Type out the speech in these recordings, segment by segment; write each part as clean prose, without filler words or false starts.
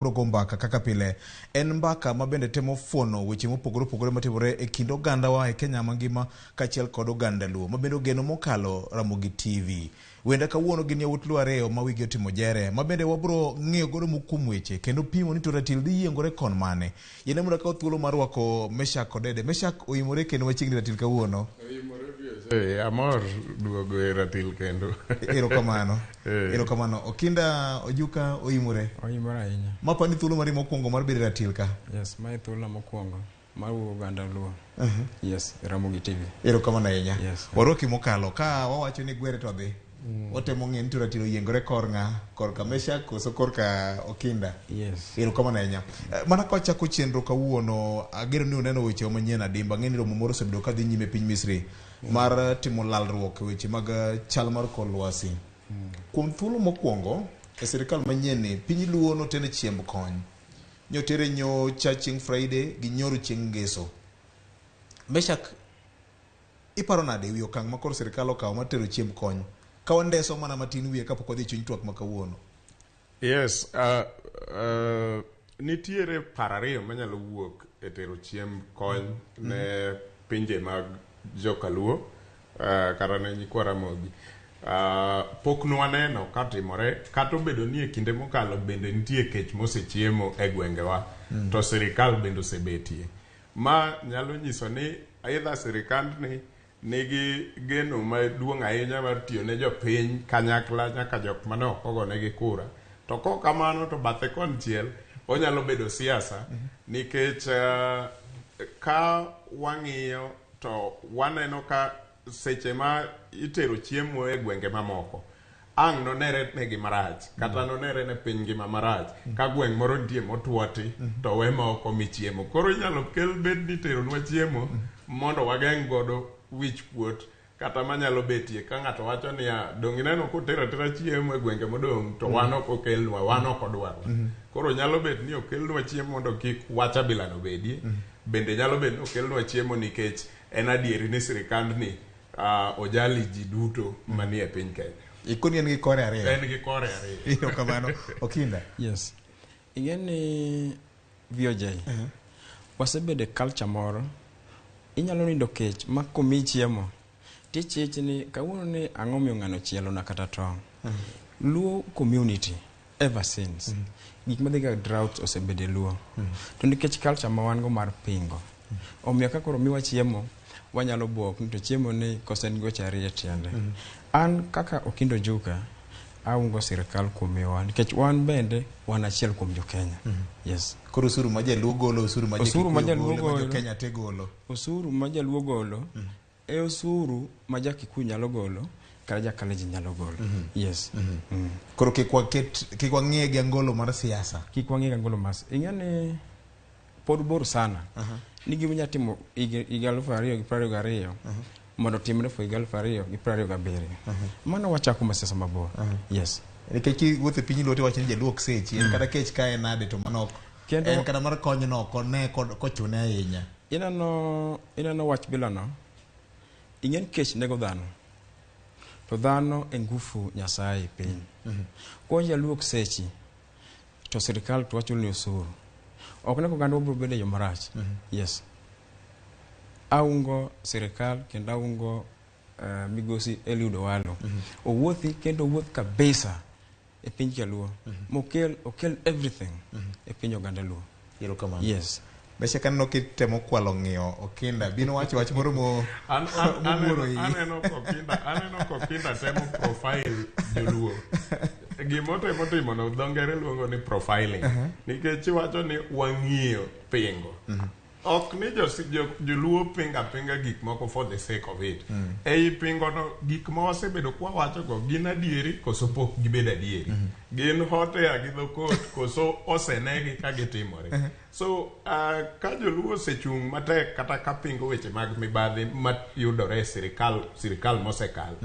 Wabro go mbaka kaka pile. En mbaka ma bende temo fuono weche mopogore opogore matimore e kind ogandawa e Kenya mangima kaachiel kod oganda Luo ma bende ogeno mokalo Ramogi TV. Wenda kawuono gin yawuot Luo ariyo ma wigi otimo jere ma bende wabro ng'iyo godo moko kuom weche kendo pimo ni to ratil dhi yiengore kon mane. Yiena mondo akaw thuolo mar rwako Meshack Odede. Meshack oimore kendo machiegni ratil kawuono. Eh, amor duogo e ratil kendo. Erokamano. Eh. Erokamano. Okinda Ojuka oimore. Oimore ahinya. Mapa ni thuolo mari mokwongo mar bedo e ratil ka. Yes, mae thuolona mokwongo mar wuoyo oganda Luo. Yes, e Ramogi TV. Erokamano ahinya. Yes. Warwaki mokalo ka wawacho ni gwere to dhi. Watemo ng'e ni to ratil oyiengore kor ng'a, korka Meshack koso korka Okinda. Yes. Erokamano ahinya. Mana ka wachako chenro kawuono, ageno ni uneno weche manyien adimba. Ang'e ni romo moro osebedo ka dhi nyime e piny Misri mar timo lalruok e weche mag chal mar kor lwasi. Kuom thuolo mokwongo e sirikal manyien ni, piny Luo notene chiemb kony. Nyotere nyocha chieng' Friday gi nyoro chieng' Ngeso. Meshack, iparo nade ewi okang' ma koro sirikal okawo mar tero chiemb kony? Ka wandeso mana matin wiye kapok wadhi e chuny twak ma kawuono. Yes, nitiere paro ariyo manyalo wuok e tero chiemb kony ne pinje mag jokaluo kata ne nyikwa Ramogi. Pok nwaneno ka timore kata obedo ni e kinde mokalo bende nitie kech mosechiemo e gwengewa to sirikal bende osebetie. Ma nyalo nyiso ni either sirikandni nigi geno maduong' ahinya mar tiyo ne jopiny kanyakla nyaka jok mane ok ogonegi kura. To kok kamano to bathe konchiel onyalo bedo siasa nikech ka wang'iyo to waneno ka seche ma itero chiemo e gwenge mamoko ang' nonere negi marach kata nonere ne piny ngima marach ka gweng' moro nitie motwoti to we ma ok omi chiemo. Koro inyalo kel bed ni iteronwa chiemo mondo wageng' godo wich kuot kata manyalo betie ka ng'ato wacho niya dong' ineno kotero atera chiemo e gwenge modong' to wan ok okelnwa, wan ok odwarwa. Koro nyalo bet ni okelnwa chiemo mondo kik wach abilano bedie. Bende nyalo bet ni okelnwa chiemo nikech en adieri ni sirikandni ojali ji duto manie piny Kenya. Ikoni en gi kore ariyo. En gi kore ariyo. Erokamano. Okinda. Yes. Ing'e ni VOJ, wasebedo e culture moro, inyalo nindo kech ma komiyi chiemo, tichich ni kawuono ni ang'o miyo ng'ano chielona kata tong'. Luo community ever since, gik madhi kaka drought osebedo e Luo. To nikech culture ma wan go mar pingo, omiyo ka koro miwa chiemo, wanyalo buok ni to chiemo ni koso en gi weche ariyo e tiende. An kaka Okindo Ojuka, aungo sirikal kuom miyowa nikech wan bende wan achiel kuom jo Kenya. Yes. Koro osuru ma jaluo golo, osuru ma Osuru ma Jokikuyu jaluo golo, ma golo. jo Kenya te golo. Osuru ma jaluo golo e osuru ma ja Kikuyu nyalo golo kata ja Kalenjin nyalo golo. Yes. Koro kik waket kik wang'iye gi angolo mar siasa. Kik wang'i gi angolo mas. Ing'e ni pod bor sana. Ni gima inyalo timo higa 2022 mondo otimre for higa 2027. Mano wachako ma siasa mabor. Yes. Nikech kiwuotho e piny Luo tiwacho ni jaluo ok sechi, en kata kech kae nade to mano ok. Kendo- En kata mar kony no ok one kochune ahinya. Ineno wach bila no, ing'e ni kech nego dhano. To dhano e ngufu Nyasaye e piny. Kwa jaluo ok sechi, to sirikal to wachulo ni osuru. Ok ne oganda biro bedo e yo marach. Yes. Aungo sirikal kendo aungo migosi Eliud Owalo. Owuothi kendo owuoth kabisa e piny Jaluo. Mokel okel everything e piny oganda Luo. Erokamano. Yes. Meshack aneno kitemo kwalo ng'iyo Okinda. Bino wacho wach moro mo An mowuoro iyi. aneno kokinda temo profile joluo. Gimotemo timo no dho ngere luongo ni profiling. Nikech iwacho ni wang'iyo pingo. Ok ni joluo pinga pinga gik moko for the sake of it. Ei pingo no gik ma wasebedo kwawacho go gin adieri koso pok gibedo adieri. Gin hot air gi dho kot koso osenegi ka gitimore. So ka joluo osechung' matek kata ka pingo weche mag mibadhi mayudore e sirikal mosekalo.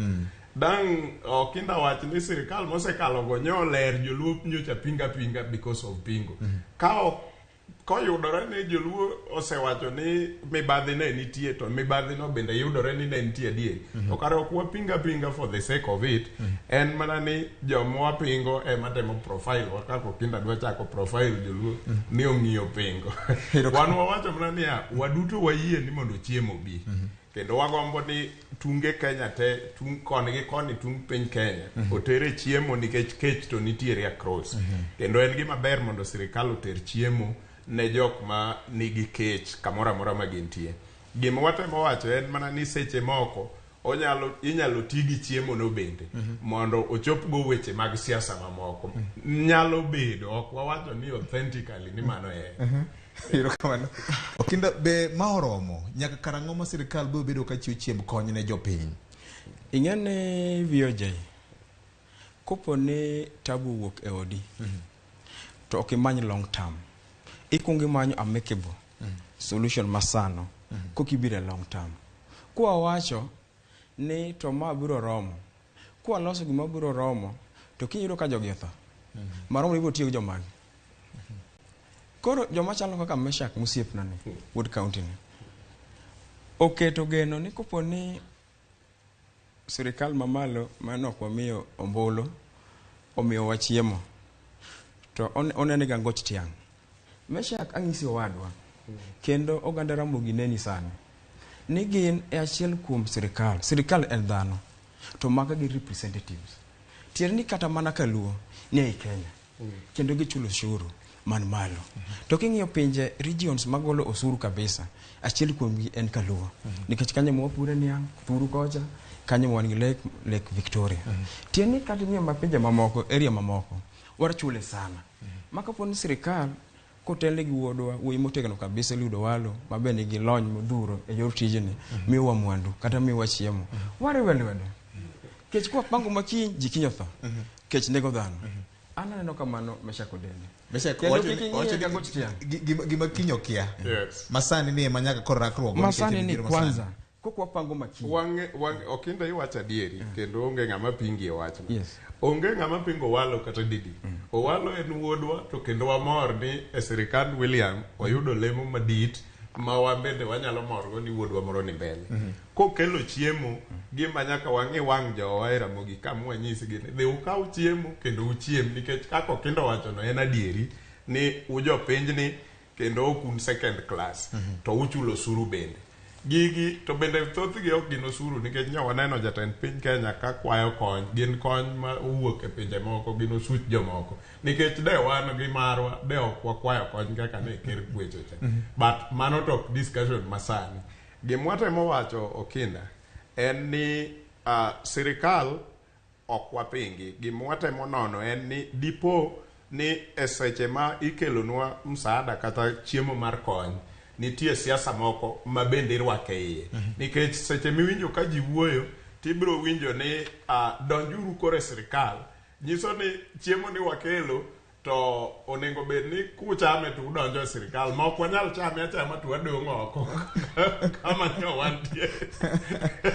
Dang' Okinda wach ni sirikal mosekalo go nyo ler joluo nyocha pinga pinga because of pingo. Ka ok Koyudore ni joluo osewacho ni mibadhi ne nitie, to mibadhi no bende yudore ni ne nitie adier, to kare ok wapinga pinga for the sake of it. En mana ni joma wapingo ema temo profile wa kaka Okinda dwa chako profile joluo ni ong'iyo pingo. Wan wawacho mana niya, waduto wayie ni mondo chiemo bi, kendo wagombo ni tunge Kenya te, tung koni gi koni, tung piny Kenya otere chiemo, nikech kech to nitiere across. Kendo en gima ber mondo sirikal oter chiemo ne jok ma nigi kech kamoro amora ma gintie. Gima watemo wacho en mana ni seche moko onyalo inyalo ti gi chiemo no bende mondo ochopgo weche mag siasa mamoko. Nyalo bedo, ok wawacho ni authentically ni mano en. Erokamano. Okinda, be ma oromo nyaka karang'o ma sirikal biro bedo ka chiwo chiemb kony ne jopiny? Ing'e ni VOJ, kopo ni tabu owuok e odi, to ok imany long term, ikuongo imanyo amicable solution masano kokibiro e long term. Kwa wacho ni to ma biro romo, kwa loso gima biro romo, to kiyudo ka jogi otho, maromo ibiro tiyo gi jomagi. Koro joma chalo kaka Meshak mosiepna ni wuod county ni oketo geno ni kopo ni sirikal mamalo mane ok wamiyo ombulu omiyowa chiemo, to onene ga ngoch tiang'. Meshak, ang'isi owadwa, kendo oganda Ramogi neni sani ni gin e achiel kuom sirikal. Sirikal en dhano, to maga gi representatives. Tiende ni kata mana kaluo ni ei Kenya, kendo gichulo osuru man malo. To king'iyo pinje regions magolo osuru kabisa, achiel kuomgi en Kaluo, nikech kanyo ema wapure niang', thuru kocha, kanyo ema wan gi Lake Victoria. Tiende ni kata ing'iyo ma pinje mamoko, area mamoko, wachule sana. Ma kapo ni sirikal kotelne gi wuodwa, wuoyi motegno kabisa, Eliud Owalo, ma be nigi lony modhuro e yor tijni, miyowa mwandu kata miyowa chiemo, wariwe lwedo. Kech kwa pango ma kiny, ji kiny otho. Kech nego dhano. An aneno kamano, Meshak Odende. Meshak, Kendo owacho kik ni- ing'iye owacho ni ka goch tiang'. gima kiny okia. Yes. Masani ni ema nyaka koro rakruok go nikech Masani en ni biro masani. kwanza kok wapango makiny. Wang'e Okinda, iwacho adieri, kendo onge ng'ama pingi e wachno. Yes. Onge ng'ama pingo Owalo kata didi. Owalo en wuodwa, to kendo wamor ni e sirikand William oyudo lemo madit ma wan bende wanyalo morgo ni wuodwa moro ni mbele. Kokelo chiemo, gima nyaka wang'i wang' jowa e Ramogi kama wanyisgi ni dhi ukaw chiemo kendo uchiem, nikech kaka Okinda owachono en adieri ni ujopinyni kendo ok un second class, to uchulo osuru bende. Gigi to bende thothgi ok gin osuru, nikech nyo waneno jatend piny Kenya ka kwayo kony, gin kony ma owuok e pinje moko, gin osuch jomoko, nikech de wan gi marwa de ok wakwayo kony kaka ne ker kwecho cha. But mano to ok discussion masani. Gima watemo wacho, Okinda, en ni sirikal ok wapingi. Gima watemo nono en ni dipo ni e seche ma ikelonwa msaada kata chiemo mar kony, nitie siasa moko ma bende irwako e iye, nikech seche miwinjo ka ji wuoyo, tibiro winjo ni donjuru koro e sirikal, nyiso ni chiemo ni wakelo to onego bed ni kuchame to udonjo e sirikal, ma ok wanyal chame achama to wadong' oko kama nyo wantie.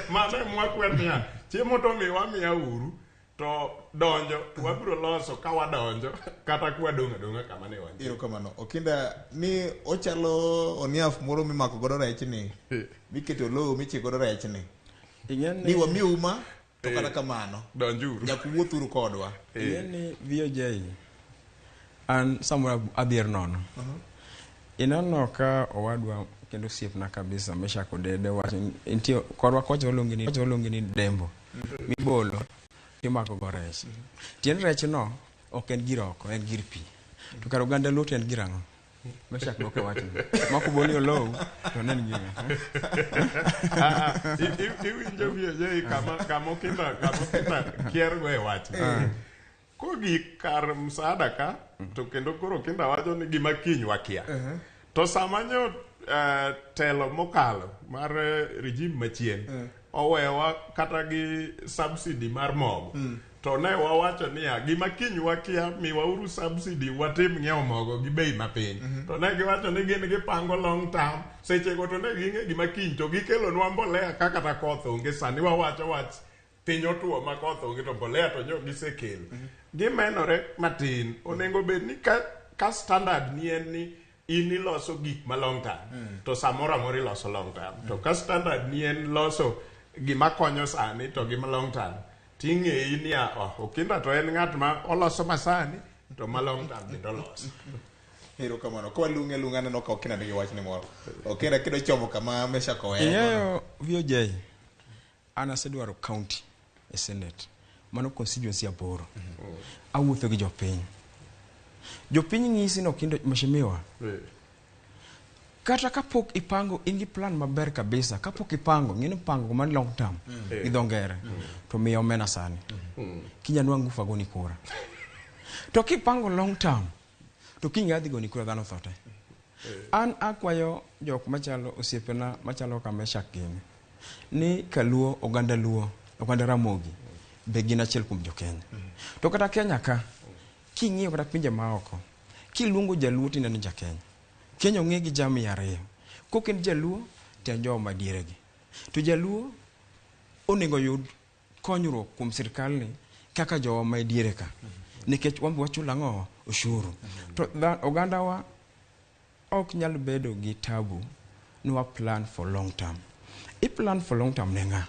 Mano ema wakwer niya, chiemo to miwa miya uru, to donjo to wabiro loso ka wadonjo kata kwadong' adong'a kama ne wantie. Erokamano. Okinda, ni ochalo oniaf moro mimako godo rech ni, miketo lowo michiko godo rech ni. Ing'e Ni ni wamiu ma, to kata kamano donjuru. Nyaka uwuothuru kodwa. Ing'e ni VOJ, an samoro adhier nono. Ineno ka owadwa kendo osiepna kabisa Meshak Odede wacho nitie korwa kocha waluonge ni dembo mibolo timako go rech. Tiend rech no ok en gir oko, en gir pi. To kar oganda Luo to en gir ang'o? Meshak dwoke wachno. Mako boni olow to ne en gir. Ah, iwinjo VOJ, kama Okinda kiergo e wachni kogik kar msaada ka, to kendo koro Okinda wacho ni gima kiny wakia, to sama nyo telo mokalo mar regime machien owewa kata gi subsidy mar mogo, to ne wawacho niya, gima kiny wakia, miwauru subsidy watim ng'iewo mogo gi bei mapiny. To ne giwacho ni gin gipango long term. Sechego to ne ging'e gima kiny, to gikelonwa mbolea ka kata koth onge. Sani wawacho wach piny otuo ma koth onge, to mbolea to nyo gisekelo. Gimenore matin. Onego bed ni ka standard ni en ni In iloso gik ma long term, to samoro amora iloso long term. To ka standard ni en loso gima konyo sani to gima long term, ting'eyi niya, oh, Okinda to en ng'at ma oloso masani to ma long term bende oloso. Erokamano. Ka walung'e alung'a aneno ka Okinda nigi wachne moro. Okinda kidwa chomo kama Meshak oweyo. Ing'eyo VOJ, an asedwaro county e senate mano constituency 8. Awuotho gi jopiny. Jopiny ng'isi ni Okindo mheshimiwa, kata kapok ipango in gi plan maber kabisa, kapok ipango, ng'e ni pango man long term gi dho ngere, to miya omenda sani. Kinya nwang' ngufu agoni kura. To kipango long term, to kiny adhi goni kura dhano tho te. An akwayo jok machalo osiepena machalo kaka Meshak gini, ni kaluo, oganda luo, oganda Ramogi, be gin achiel kuom jo Kenya. To kata Kenya ka, king'iyo kata pinje maoko, kiluongo jaluo tineno ja Kenya. Kenya ong'e gi jamii ariyo. Kok en jaluo, to en jowa madieregi. To jaluo onego yud konyruok kuom sirkalni kaka jowa ma diere ka. Nikech wan be wachulo ang'o? Ushuru. To ogandawa ok nyal bedo gi tabu ni wa plan for long term. I plan for long term ne ng'a?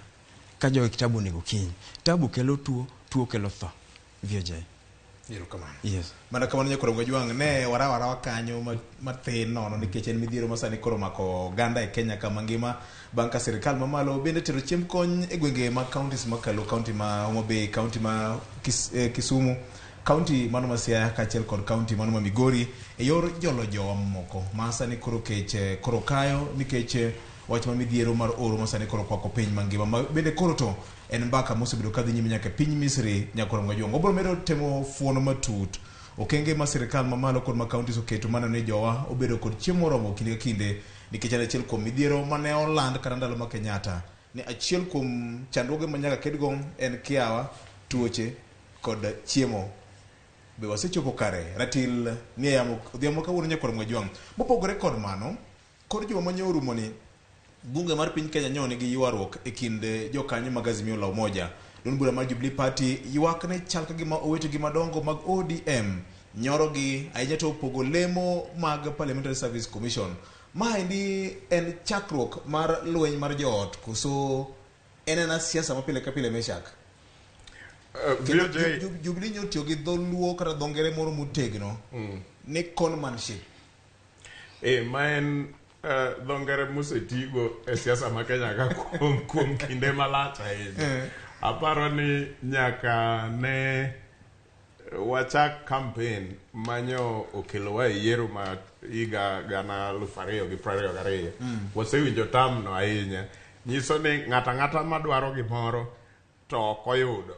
Ka jogi tabu onego kiny. Tabu kelo tuo, tuo kelo tho. VOJ. Erokamano. Yes. Mana kamano nyakoro Gajwang' ne warawo arawa kanyo mathin nono nikech en midhiero ma sani koro omako oganda e Kenya kama ngima bang' ka sirikal mamalo bende tero chiemb kony e gwenge mag counties makalo county ma Homa Bay, county ma Kisumu, county mano ma Siaya kaachiel kod county mano ma Migori e yor jolo jowa mamoko ma sani koro kech koro kayo nikech wach ma midhiero mar oro ma sani koro kwako piny mangima ma bende koro to en mbaka mosebedo kadhi nyime nyaka e piny Misri nyakoro Gajwang'. Wabiro medo temo fuono matut okenge ma sirikal mamalo kod ma counties oketo maneno ni jowa obedo kod chiemo moromo kinde ka kinde nikech en achiel kuom midhiero mane oland kata ndalo ma Kenyatta ni achiel kuom chandruoge ma nyaka kedgo en kiawa, tuoche kod chiemo. Be wasechopo kare? Ratil ni e yamo odhiambo kawuono nyakoro Gajwang'. Mopogore kod mano, kor juma manye orumo ni bunge mar piny Kenya nyo nigi ywaruok e kind jokanyo mag Azimio la Umoja. Duond bura mar Jubilee Party ywak ne chal ka gima owetegi madongo mag ODM nyorogi ahinya to pogo lemo mag Parliamentary Service Commission. Maendi en chakruok mar lweny mar joot koso en ena siasa ma pile ka pile Meshak? Kendo VOJ, Jubilee nyo tiyo gi dholuo kata dho ngere moro motegno ni conmanship. Ma en dho ngere mosetigo e siasa ma Kenya ka kuom kinde malach ahinya. Aparo ni nyaka ne wachak campaign manyo okelowa e yiero ma higa 2022. Wasewinjo term no ahinya. Nyiso ni ng'ato ang'ata madwaro gimoro to ok oyudo.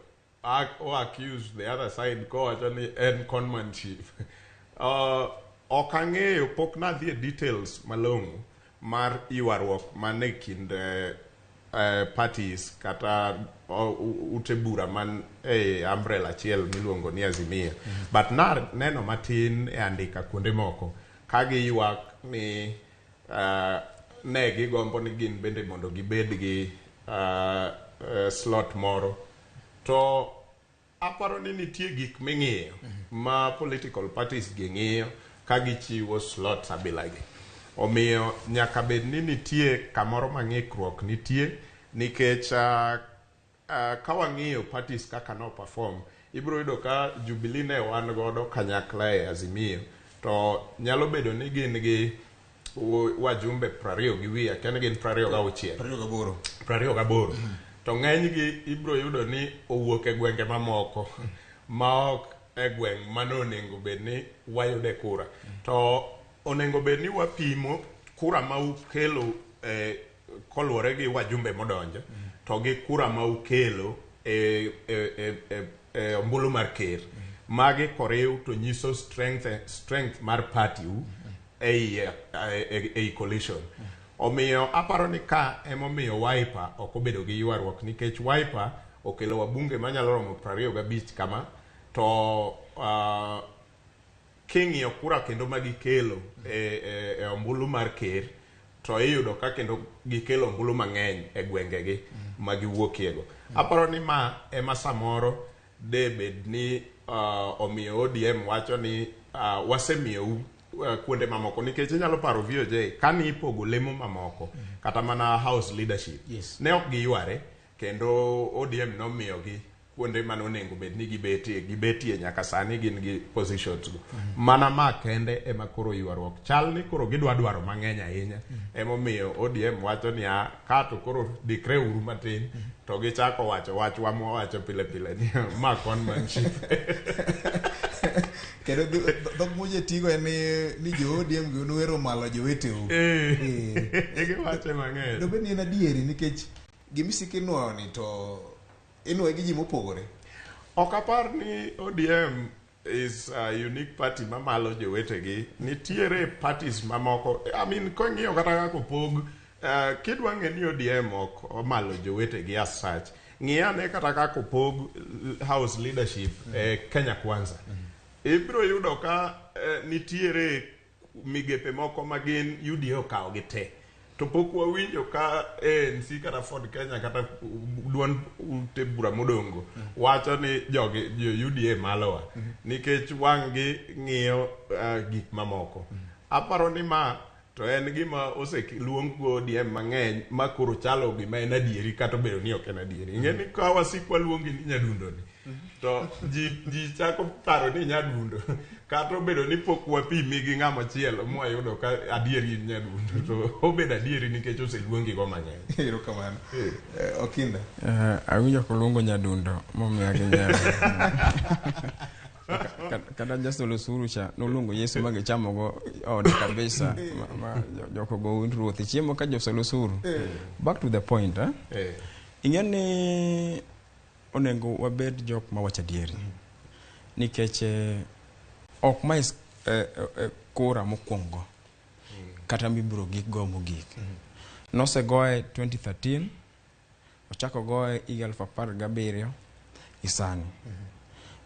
O accuse the other side kowacho ni en conmanship. Ok ang'eyo, pok nadhi e details malong'o mar ywaruok man e kind parties kata ute bura man e umbrella achiel miluongo ni Azimio. But neno matin e andika kuonde moko ka giywak ni ne gigombo ni gin bende mondo gibed gi slot moro. To aparo ni nitie gik ming'iyo ma political parties gi ng'iyo ka gichiwo slots abilagi. Omiyo nyaka bed ni nitie kamoro ma ng'ikruok nitie nikech ka wang'iyo parties kaka no perform, ibiro yudo ka Jubilee ne wan godo kanyakla e Azimio to nyalo bedo ni gin gi wajumbe 20 gi wiye, akia ni gin 26. 28. 28. To ng'enygi ibiro yudo ni owuok e gwenge mamoko ma ok e gweng' mane onego bed ni wayude kura. To onego bed ni wapimo kura ma ukelo koluwore gi wajumbe modonjo to gi kura ma ukelo e ombulu mar ker. Magi koriw to nyiso strength mar party u ei coalition. Omiyo aparo ni ka emomiyo Wiper ok obedo gi ywaruok nikech Wiper okelo wabunge manyalo romo 25 kama to king'iyo kura kendo magikelo e ombulu mar ker to iyudo ka kendo gikelo ombulu mang'eny e gwengegi ma giwuokiego. Aparo ni ma ema samoro de bed ni omiyo ODM wacho ni wasemiyou Kuonde mamoko nikech inyalo paro VOJ kane ipogo lemo mamoko kata mana house leadership ne ok giyware kendo ODM nomiyogi kuonde mane onego bed ni gibetie gibetie nyaka sani gin gi positions go. Mana ma kende ema koro ywaruok chal ni koro gidwa dwaro mang'eny ahinya. Emomiyo ODM wacho niya ka to koro dikre uru matin to gichako wacho wachwa mwawacho pile pile ni ma conmanship. Kendo dhok moje tigo en ni jo ODM gi unuhero malo joweteu. Giwache mang'eny. Dobed ni en adieri nikech gimisiko inuoyo ni to inuoye gi ji mopogore. Ok apar ni ODM is a unique party mamalo jowetegi. Nitiere parties mamoko. I mean, king'iyo kata kaka opog, kidwa ng'e ni ODM ok omalo jowetegi as such, ng'i ane kata kaka opog house leadership e Kenya Kwanza. Ibiro yudo ka nitiere migepe moko ma gin UDA okawo gi te. To pok wawinjo ka ANC kata Ford Kenya kata duond ute bura modongo wacho ni jogi jo UDA malowa nikech wang' gi ng'iyo gik mamoko. Aparo ni ma to en gima oseluong go ODM mang'eny ma koro chalo gima en adieri kata obedo ni ok en adieri. Ing'e ni ka wasikwa luongi ni nyadundo ni to ji chako paro ni nyadundo kata obedo ni pok wapimi gi ng'ama chielo mwayudo ka adieri in nyadundo to obedo adieri nikech oseluongi go mang'eny. Erokamano. Okinda. Awinjo koluongo nyadundo momiya gi nyiero. Kata jasol osuru cha noluongo Yesu ma gichamogo ode kabisa ma joko go ruoth chiemo ka josol osuru. Back to the point, eh? Ing'e ni onego wabed jok mawacho adieri nikech ok ma kura mokwongo kata mibiro gik go mogik. Nosegoye 2013, ochako goye higa 2017 gi sani.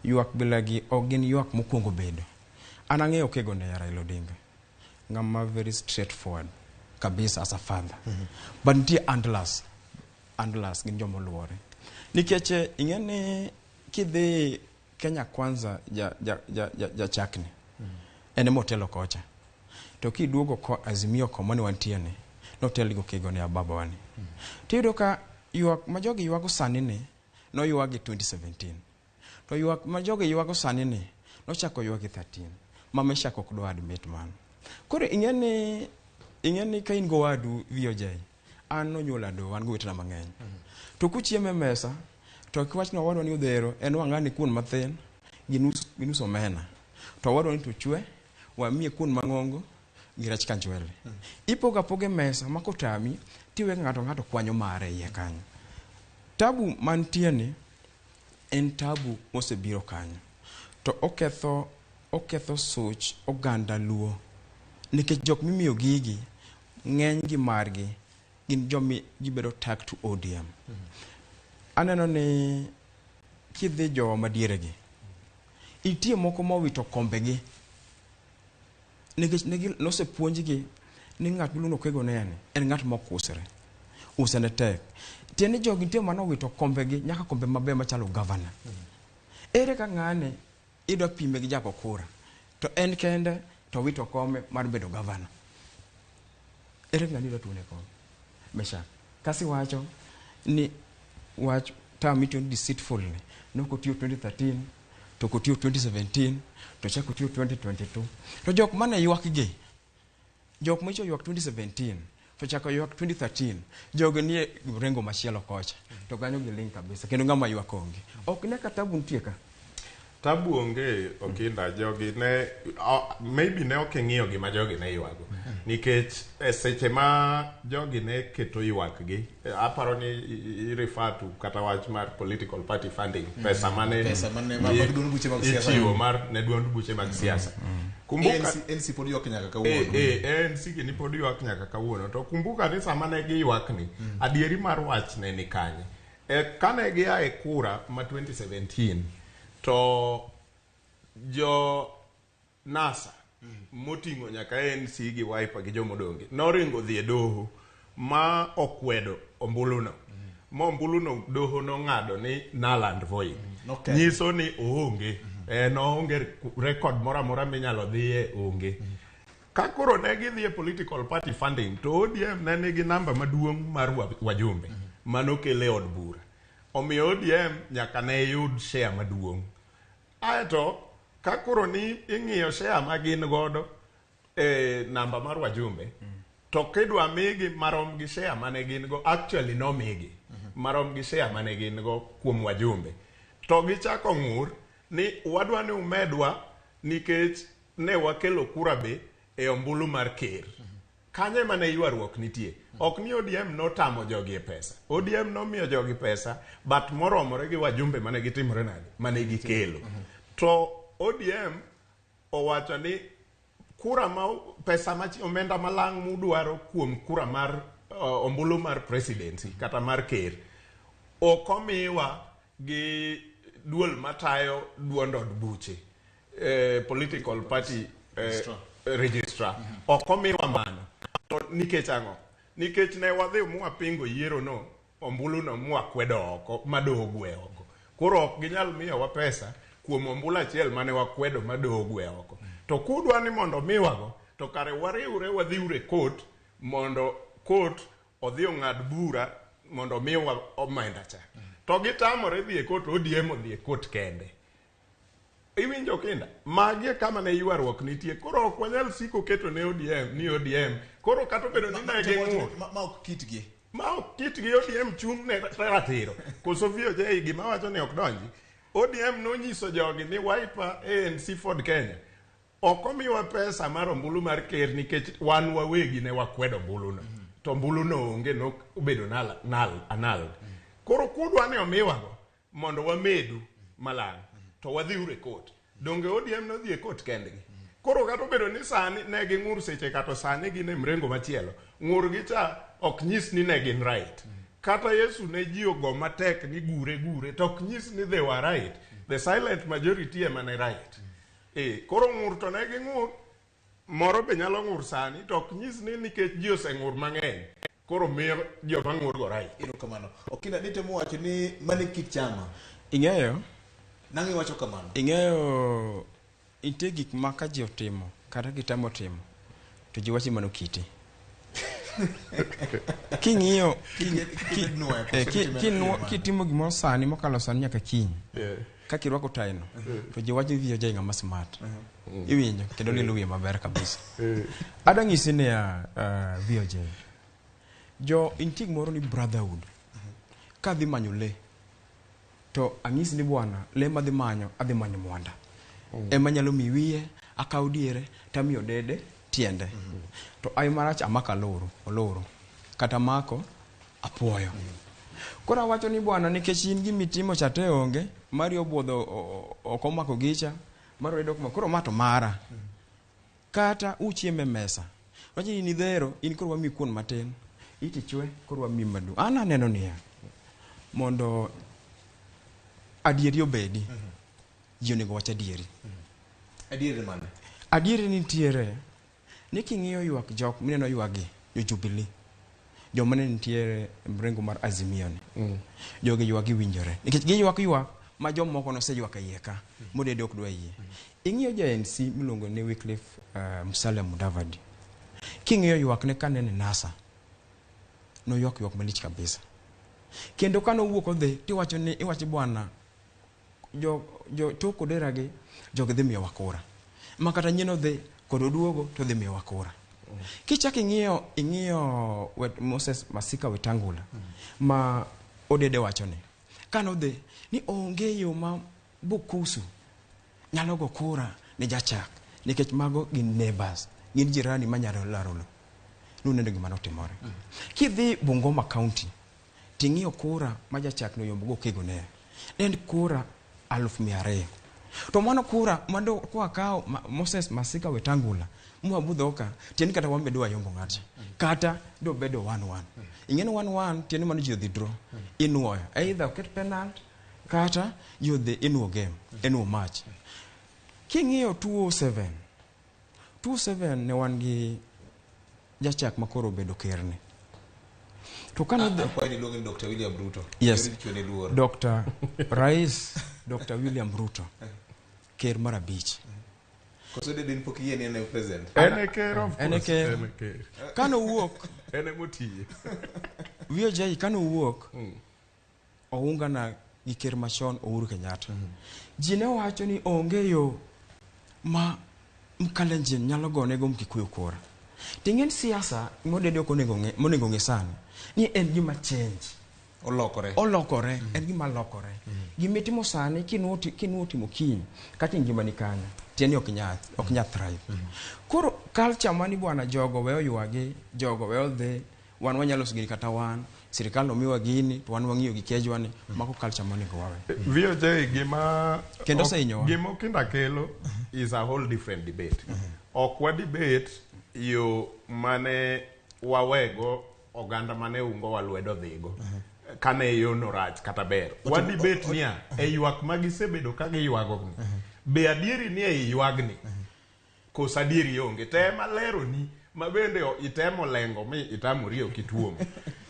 Ywak bilagi ok gin ywak mokwongo bedo. An ang'eyo Kego ne Raila Odinga, ng'ama very straightforward kabisa as a father. But nitie handlers, handlers gin joma oluore. Nikech ing'e ni kidhi Kenya Kwanza jachakni en ema otelo kocha. To kiduogo ko Azimio koma ne wantie ni, notel gi Okego ne baba ni. Tiyudo ka ywak ma jogi ywago sani ni, noywagi 2017. To ywak ma jogi ywago sani ni, nochako ywagi 13. Ma Meshak ok dwa admit mano. Koro ing'e ni ka in gowadu VOJ, an nonyuola do, an gowetena mang'eny. To kuchiemo e mesa, to kiwach ni owadwa ni odhero, en wang'ani kuon mathin, gi nus omena. To owadwa ni to chwe, wamiye kuon mang'ongo, gi rech kanjwele. Ipogo apoga e mesa ma kotami, tiwe ng'ato ng'ato kwanyo mare iye kanyo. Tabu mantie ni, en tabu mosebiro kanyo. To oketho such oganda Luo. Nikech jok mimiyo gigi, ng'eny gi margi, gin jomi gibedo tag to ODM. Aneno ni kidhi jowa madiere gi, nitie moko mowito kombegi. Nikech nosepuonjgi ni ng'at miluongo Okego Nene en ng'at mok usre. Use ne tek. Tiende ni jogi nitie manowito kombegi nyaka kombe maber machalo gavana. Ere ka ng'ane idwa pime gi jago kura to en kende to wito kome mar bedo gavana. Ere ng'ani idwa tuone kom? Meshak. Kasi wacho ni wach term mitiyo ni deceitful ni nokotiyo 2013 to kotiyo 2017 to chako tiyo 2022 to jok mane ywak gi jok macho ywak 2017 to chako ywak 2013 jogo nie rengo machielo kocha to kanyo giling kabisa kendo ng'ama ywak onge ok ne ka tabu nitie ka Tabu onge Okinda jogi ne maybe ne ok ing'iyo gima jogi ne ywago nikech e seche ma jogi ne keto ywak gi aparo ni i refer to kata wach mar political party funding pesa mane Pesa mane mag duond buche mag siasa. ichiwo mar ne duond buche mag siasa. Kumbuka ANC pod ywak nyaka kawuono. ANC gini pod ywak nyaka kawuono to kumbuka ni sama ne giywak ni adieri mar wach ne ni kanye. Kane gia e kura ma 2017 to jo NASA moting'o nyaka ANC gi Wiper gi jomodonge noringo dhi e doho ma okwedo ombuluno. Ma ombuluno doho nong'ado ni null and void. Nyiso ni oonge. En oonge record moro amora minyalo dhiye onge. Ka koro ne gidhi e political party funding to ODM ne nigi namba maduong' mar wajumbe manokele od bura. Omiyo ODM nyaka ne yud share maduong'. Aeto ka koro ni ing'iyo share ma gin godo e namba mar wajumbe to kidwa migi marom gi share mane gin go actually nomigi marom gi share mane gin go kuom wajumbe to gichako ng'ur ni wadwa ni umedwa nikech ne wakelo kura be e ombulu mar ker. Kanyo ema ne ywaruok nitie. Ok ni ODM notamo jogi e pesa. ODM nomiyo jogi pesa but moromore gi wajumbe mane gitimore nade mane gikelo. To ODM owacho ni kura ma pesa ma omenda malang' mudwaro kuom kura mar ombulu mar presidency kata mar ker ok omiwa gi duol matayo duond od buche political party registrar ok omiwa mano. To nikech ang'o? Nikech ne wadhi mwapingo yiero no ombulu no mwakwedo oko madoho gwe oko. Koro ok ginyal miyowa pesa kuom ombulu achiel mane wakwedo madoho gwe oko. To kudwa ni mondo miwago to kare wariwre wadhiure court mondo court odhi ong'ad bura mondo miwa omenda cha. To gitamore dhi e court, ODM odhi e court kende. Iwinjo kinda? Magi e kama ne ywaruok nitie. Koro ok wanyal siko keto ne ODM ni ODM. Koro kata obedo ni ne ging'ur. Ma ok kitgi. Ma ok kitgi. ODM chung' ne ratiro. Koso VOJ gima wacho ni ok donji. ODM nonyiso jogi ni Wiper, ANC, Ford Kenya ok omiwa pesa mar ombulu mar ker nikech wan wawegi ne wakwedo ombuluno. To ombuluno onge nobedo null annulled. Koro kudwa ni omiwago mondo wamedu malang' to wadhiuru e court. Donge ODM nodhi e court kendgi? Koro kata obedo ni sani ne ging'ur seche kata sani gin e mrengo machielo, ng'ur gi cha ok nyis ni ne gin right. Kata Yesu ne ji ogo matek ni gure gure to ok nyis ni they were right. The silent majority ema ne right. Koro ng'ur to ne ging'ur, moro be nyalo ng'ur sani to ok nyis ni nikech ji oseng'ur mang'eny koro miyo joma ng'ur go right. Erokamano. Okinda nitemo wacho ni mane kit chama. Ing'eyo? Nang'o iwacho kamano? Ing'eyo nitie gik ma ka ji otimo kata gitemo timo to ji wacho ni mano kiti. King'iyo kitimo gimoro sani mokalo sani nyaka kiny. Kaka irwako taino to ji wacho ni VOJ ng'ama smart. Iwinjo kendo lilo wiye maber kabisa. Adwa nyisi niya VOJ. Jo nitie gimoro ni brotherhood. Kadhi manyo le to ang'isi ni bwana le madhi manyo adhi manyo mwanda. Ema nyalo miyi wiye, akaw diere tamiyo dede tiende. To ai marach amako oloro kata mako apuoyo. Koro awacho ni bwana nikech in gimitimo cha te onge, mari obuodho ok omako gicha, mari oredo ok omako, koro ma to mara. Kata uchiemo e mesa, wacho ni in idhero, in koro wamiyi kuon matin, iti chwe, koro wamiyi maduong'. An aneno niya, mondo adieri obedi, ji onego wach adieri. Adieri mane? Adieri nitiere ni king'iyo ywak jok mineno ywakgi, jo Jubilee, joma ne nitiere e mrengo mar Azimio ni, jogi ywak giwinjore. Nikech giywak ywak ma jomoko noseywak e iye ka, modede ok dwa yie. Ing'iyo ja ANC miluongo ni Wycliffe Musalia Mudavadi. King'iyo ywakne kane en e NASA, noywak ywak malich kabisa. Kendo kane owuok odhi, tiwacho ni iwacho bwana jo tok Odera gi jogi dhi miyowa kura. Ma kata nyien odhi kod oduogo to dhi miyowa kura. Kichak ing'iyo Moses Masika Wetangula ma Odede wacho ni kane odhi ni onge yo ma Bukusu nyalo go kura ne jachak nikech mago gin neighbors, gin jirani manyalo laro lo. Nuneno gima notimore. Kidhi Bungoma County ting'iyo kura ma jachak noyombo go Kigunia, ne en kura 200,000. To mano kura mando kwa kawo Moses Masika Wetangula mwabudho ka tieni kata wamedo wayombo ng'ato kata do bedo 1-1. Ing'eni 1-1 tieni mano ji odhi draw inuoyo either oket penalty kata ji odhi inuo game inuo match. King'iyo 207 207 ne wan gi jachak makoro obedo kerne. To kane Akwayo ni iluonge ni Dr. William Ruto. Yes. Ichwene luor. Dr. Rais Dr. William Ruto ker mar 5. Koso de din pok iyie ni en e president? En e ker, of En e course. ker. En e ker. Kanowuok En emotiyo. VOJ kanowuok oungana gi ker machon Uhuru Kenyatta. Ji ne wacho ni onge yo ma Mkalenjin nyalo gonego Mkikuyu kura. Ting'en siasa modede ok onego ng'e monego ng'e sani ni en gima change. Olokore. Olokore, en gima lokore. Gimitimo sani kinuo kinuo timo kiny kata e ngimani kanyo tiende ni ok nyal ok nyal thrive. Koro culture mani bwana jogo we oywagi, jogo we odhi, wan wanyalo loso gini kata wan, sirikal nomiwa gini to wan wang'iyo gi kejwa ni mago culture monego wawe. VOJ gima Kendo osehinyowa. Gima Okinda kelo is a whole different debate. Ok wa debate yo mane wawego oganda mane ungowa lwedo dhigo. Kane yo no rach kata ber. Wa debate niya e ywak ma gisebedo ka giywago ni. Be adieri ni ei ywagni? Koso adieri onge? Tem aleroni ma bende itemo lengo mi itamori ok ituomo.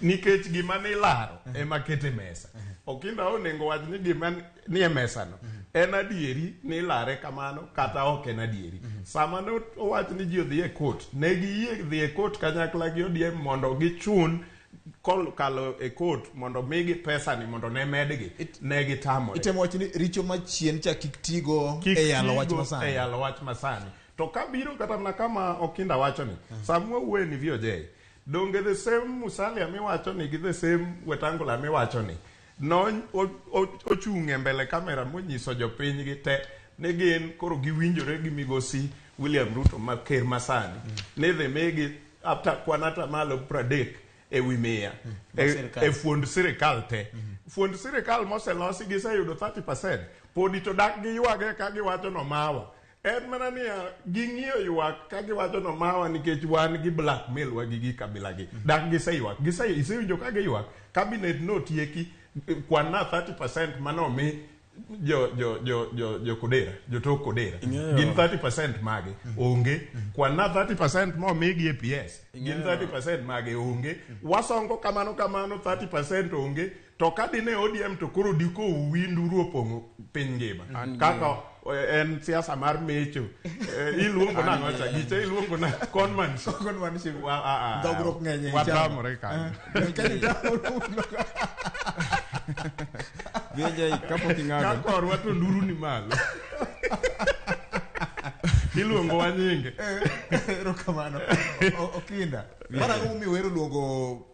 Nikech gima nilaro ema kete mesa. Okinda onego wach ni gima ni e mesa no en adieri ni ilare kamano kata ok en adieri. Sama ne owach ni ji odhi e court, ne giyie dhi e court kanyakla gi ODM mondo gichun kalo e court mondo migi pesa ni mondo ne medgi, ne gitamore. Itemo wacho ni richo machien cha kik tigo Kik e yalo wach tigo masani. e yalo wach masani. To kabiro kata mana kama Okinda wacho ni, sama wawuoye ni VOJ, donge the same Musalia miwacho ni gi the same Wetangula miwacho ni, no ochung' e mbele kamera monyiso jopiny gi te ni gin koro giwinjore gi migosi William Ruto ma ker masani, ni dhi migi after kwan atamalo 30 e wi 100 Sirikal. e fuond sirikal te. Fuond sirikal moselosi giseyudo 30%, podi to dak giywage ka giwacho no mawa. En mana niya, ging'iyo ywak ka giwacho no mawa nikech wan gi blackmail wa gi gik kabila gi. Dak giseywak. Isewinjo ka giywak. Cabinet notieki kwan na 30% manomi jo Kodera, jo tok Kodera. Gin 30% mage onge. Kwan na 30% momigi e PS. Gin 30% mage onge. Wasongo kamano kamano 30% onge. To ka dine ODM to koro diko uwinduru opong'o piny ngima. Kaka en siasa mar mecho. Iluongo nang'o cha? Gicha iluongo na conmanship. Conmanship. Dhogruok ng'eny e chama. Watamore kanyo. VOJ kapok ing'ado. Ka korwa to nduru ni malo. Iluongo wa nyinge. Erokamano. Okinda. Mano ang'o momiyo uhero luongo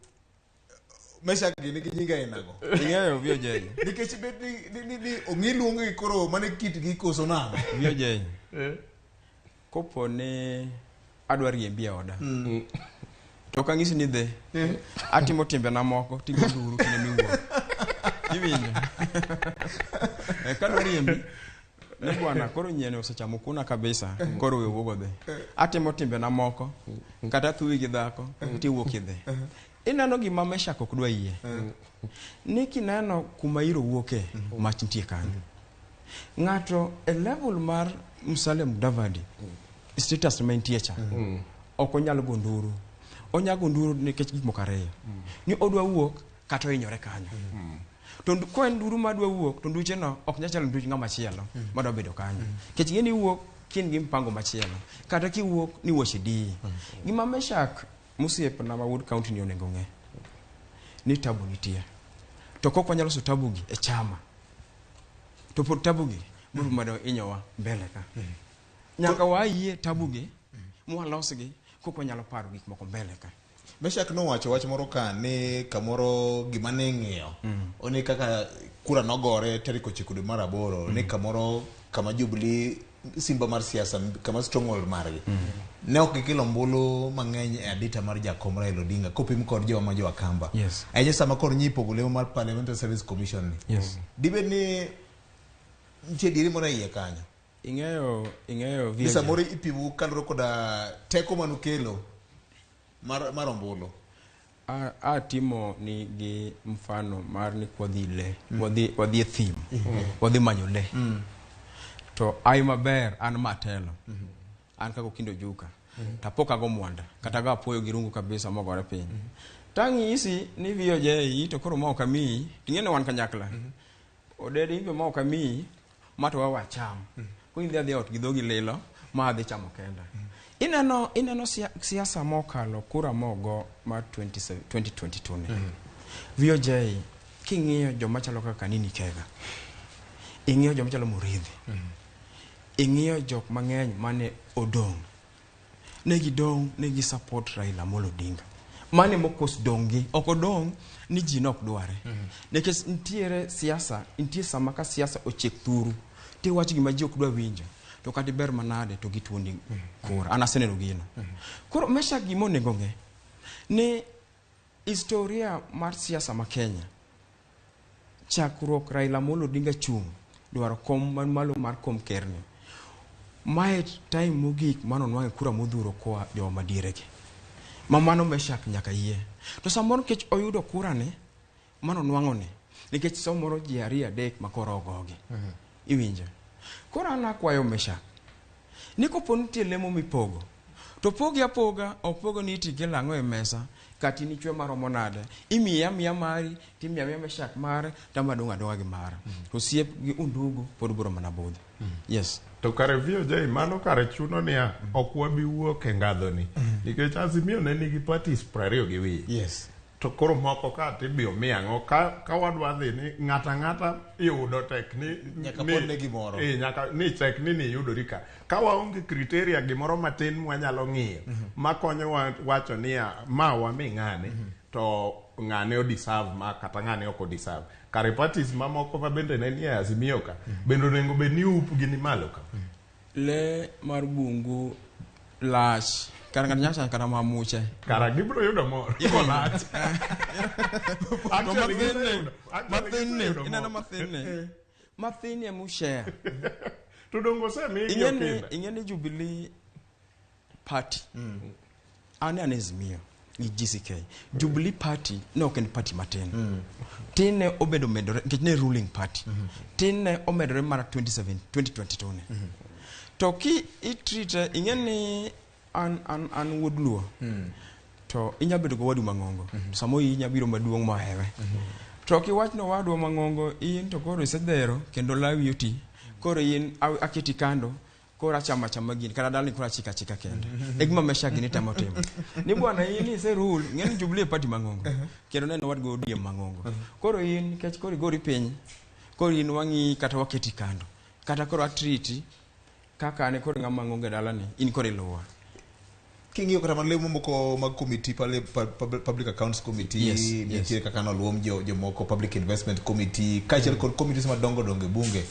Meshak gi nigi nying ainago? Ing'eyo VOJ. Nikech bet ni ong'i luongo gi koro mane kitgi koso nang'o? VOJ. Kopo ni adwa riembi e oda. To ok ang'isi ni dhi. Atimo timbena moko tigo nduru kinde miwuok. Iwinjo? Kadwa riembi ni bwana koro nyieni osechamo kuna kabisa koro we wuog odhi. Atimo timbena moko kata athuwi gi dhako tiwuok idhi. Ineno gima Meshak ok dwa yie. Ni kineno kuma iro wuoke mach nitie kanyo. Ng'ato e level mar Musalia Mudavadi status ma entie cha ok onyal go nduru. Onyalo go nduru nikech gik moko ariyo. Ni odwa wuok kata ohinyore kanyo. To ko en nduru madwa wuok to nduche no ok nyal chalo nduch ng'ama chielo madwa bedo kanyo. Nikech ing'e ni iwuok kin gi mpango machielo kata kiwuok ni wuoche diyi. Gima Meshak mosiepna ma wuod county ni onego ng'e ni tabu nitie. To kok wanyalo loso tabu gi e chama to pod tabu gi biro medo hinyowa mbele ka. Nyaka wayie tabu gi mwalosgi kok wanyalo paro gik moko mbele ka. Meshak nowacho wach moro ka ni kamoro gima ne ng'iyo ni kaka kura nogore tarik 9 dwe mar 8 ni kamoro kama Jubilee simba mar siasa kama stronghold margi ne ok gikelo ombulu mang'eny e adita mar jakom Raila Odinga kopim kod jowa ma jo Akamba. Yes. Ahinya sama koro nyipogo lemo mar Parliamentary Service Commission ni. Yes. Dibed ni nitie dieri moro e iye kanyo. Ing'eyo Ni samoro ipimo kaluwore koda teko manukelo mar ombulu. Atimo ni gi mfano mar ni kwadhi le, wadhi e thim, wadhi manyo le. To ai maber an matelo. An kaka Okindo Ojuka. Tapok ago mwanda, kata go apuoyo gi rungu kabisa mogore piny. Tang'isi ni VOJ to koro ma ok amiyi, ting'e ni wan kanyakla. Odede imbe ma ok amiyi, ma to wawe acham. Koro idhi adhiya ot gi dhogi lilo, Ma adhi chamo kenda. Ineno siasa mokalo kura mogo mar 27 2022 ni. VOJ king'iyo joma chalo kaka Nini Kega, ing'iyo joma chalo Murithi, ing'iyo jok mang'eny mane odong', ne gidong' ne gi support Raila Amolo Odinga. Mane mokos dong' gi ok odong' ni ji nok dware. Nikech nitiere siasa, nitie sama ka siasa ochiek thuru, tiwacho gima ji ok dwa winjo, to kata ber manade to gituoni kura. An aseneno gino. Koro Meshack gima onego ng'e ni historia mar siasa ma Kenya, chakruok Raila Amolo Odinga chung' dwaro kom man malo mar kom ker ni. Mae time mogik mane onwang'e kura modhuro koa joma madiere gi. Ma mano Meshack nyaka yie. To samoro nikech oyudo kura ni, mano onwang'o ni, nikech samoro ji ariyo adek ma koro ogogi. Iwinjo? Koro an akwayo Meshack ni kopo nitie lemo mipogo, to pogi apoga, ok pogo ni itikelo ang'o e mesa, kata in ichwe maromo nade, imiye amiya mari, timiyo amiya Meshack mare, to adong' adong'a gi mara. To osiep gi undugu pod biro mana budho. Yes. To kare VOJ mano kare chuno niya ok wabi wuok e ngadhoni nikech Azimio ne nigi parties 25. Yes. To koro moko ka tibiro mi ang'o ka wadwa dhi ni ng'ato ang'ata yudo tek ni Nyaka pondne gimoro. Eh, nyaka ni tek ni niyudori ka. Ka waonge criteria gimoro matin mwanyalo ng'iyo makonyowa wacho niya ma wami ng'ane to ng'ane o deserve ma kata ng'ane ok o deserve. Kare parties mamoko ma bende ne nie Azimio ka bende onego bed ni up gi ni malo ka. Le mar bungu lach. Kar ng'ato nyalo chamo kata mamuche. Kara gibiro yudo mor. Kolach. To Actually, mathin actually ni, giseyudo ineno mor. mathin ni. Mathin ni ema ushare. To dongo osemigi Ing'e ni, okinda. ing'e ni Jubilee Party. An an Azimio gi GCK. Jubilee Party ne ok en party matin. Tin ne obedo medore nikech ne ruling party. Tin ne omedore mana 27 2022 ni. To ki itreat ing'e ni an wuod Luo. To inya bedo go wadu mang'ongo. Samoro inya biro maduong' mohewe. To kiwach ni owadwa mang'ongo in to koro isedhero kendo lawi oti. Koro in aketi kando koro achamo achama gini kata dalani koro achika achika kende. E gima Meshack gini temo timo. Ni bwana in ise rule, ing'e ni Jubilee e party mang'ongo. Kendo ne en owadgi ODM mang'ongo. Koro in nikech koro igori piny, koro in wang'i kata waketi kando. Kata koro atreat kaka an koro ng'ama ng'ongo e dalani, in koro iluwa. King'iyo kata mana lemo moko mag committee public accounts committee nitie kaka noluom jomoko public investment committee kaachiel kod committees madongo dongo e bunge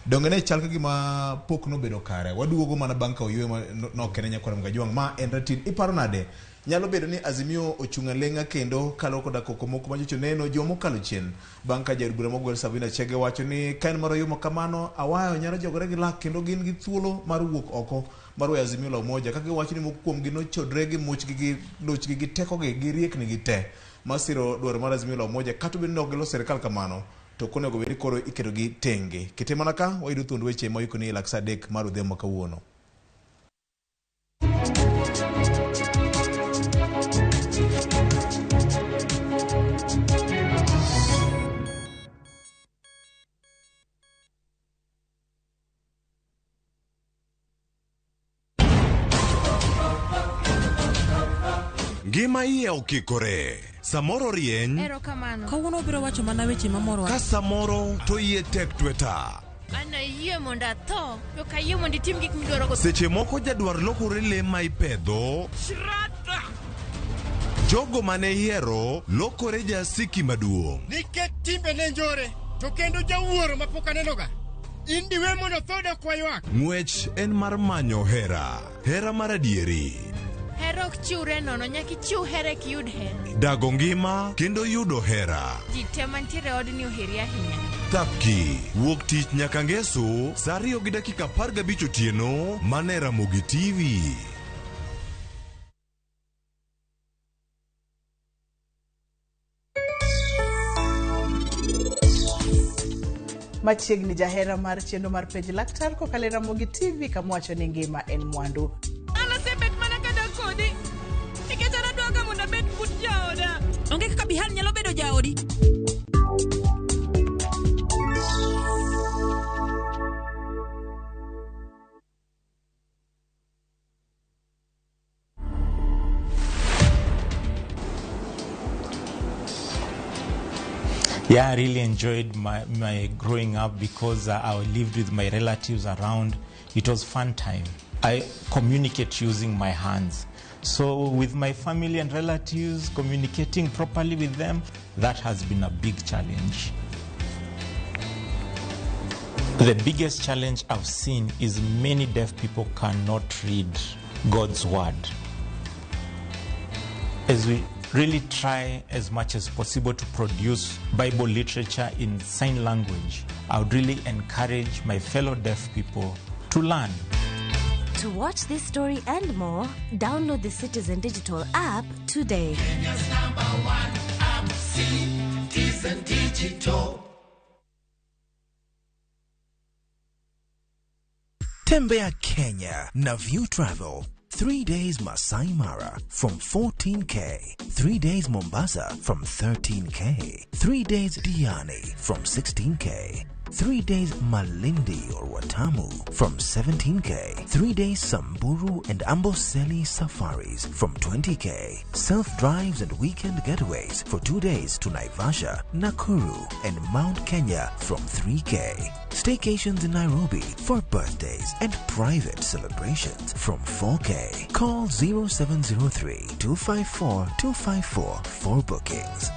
donge ne chal ka gima pok nobedo kare waduogo mana bang' ka oywe ma nokene nyakwar Mgajwang' ma en ratil iparo nade nyalo bedo ni Azimio ochung' aleng'a kendo kaluwore koda koko moko manyocha neno joma okalo chien bang' ka jaod bura mogwel Sabina Chege wacho ni ka en mar oyumo kamano awayo nyalo jogore gi lak kendo gin gi thuolo mar wuok oko mar weyo Azimio la Umoja ka giwacho ni moko kuomgi nochodre gi muchgi gi luchgi gi tekogi gi rieknigi te masiro dwaro mar Azimio la Umoja kata obedo ni ok gilos sirikal kamano to ok onego bed ni koro iketogi tenge kete mana ka wayudo thuond weche moikoni e lak sa 3 mar odhiambo ma kawuono. Ngima iye okikore. Samoro rieny, Erokamano. Kawuono obiro wacho mana weche mamorowa. ka samoro to iye tek tweta. An ayie mondo atho, to ok ayie mondo itim gik midwaro go. Seche moko jadwar lokore le ma ipedho. Jogo mane ihero lokore jasiki maduong'. Nikech timbe ne njore to kendo jawuoro mapok anenoga in diwe mondo tho dok waywak. Ng'wech en mar manyo hera. Hera mar adieri. Hera ok chiwre nono, nyaka ichiw hera eka iyud hera. Dago ngima kendo yudo hera. Ji te mantiere e odni oheri ahinya. Thapki wuok tich nyaka ngeso sa 2:15 otieno mana e Ramogi TV. Machiegni jahera mar chenro mar penj laktar kokalo e Ramogi TV kama wacho ni ngima en mwandu. An asebet mana kadak kodi nikech an adwaga mondo abed but jaoda. Onge kaka Bihar nyalo bedo jaodi. Yeah, I really enjoyed my growing up because I lived with my relatives around. It was fun time. I communicate using my hands. So with my family and relatives, communicating properly with them, that has been a big challenge. The biggest challenge I've seen is many deaf people cannot read God's word. As we really try as much as possible to produce Bible literature in sign language, I would really encourage my fellow deaf people to learn. To watch this story and more, download the Citizen Digital app today. Kenya's number one app, Citizen Digital. Tembea Kenya na View Travel. 3 days Masai Mara from 14K. 3 days Mombasa from 13K. 3 days Diani from 16K. 3 days Malindi or Watamu from 17K. 3 days Samburu and Amboseli safaris from 20K. Self drives and weekend getaways for 2 days to Naivasha, Nakuru, and Mount Kenya from 3K. Staycations in Nairobi for birthdays and private celebrations from 4K. Call 0703 254 254 for bookings.